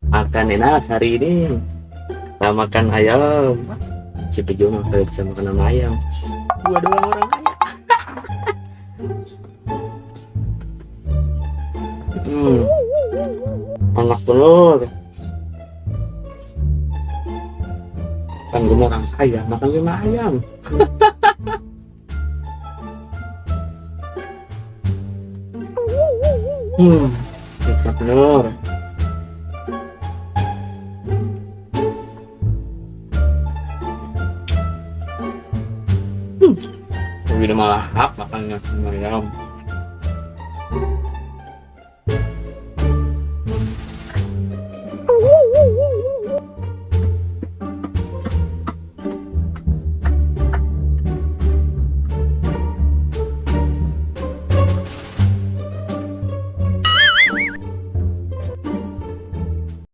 Makan enak hari ini. Kita makan ayam. Si Bejo mah kagak bisa makan sama ayam. Gua doang orang kaya. Hmm, anak telur. Kan gue mau orang kaya, makan sama ayam. Hmm, anak telur. Udah malah hap makannya sama ayam.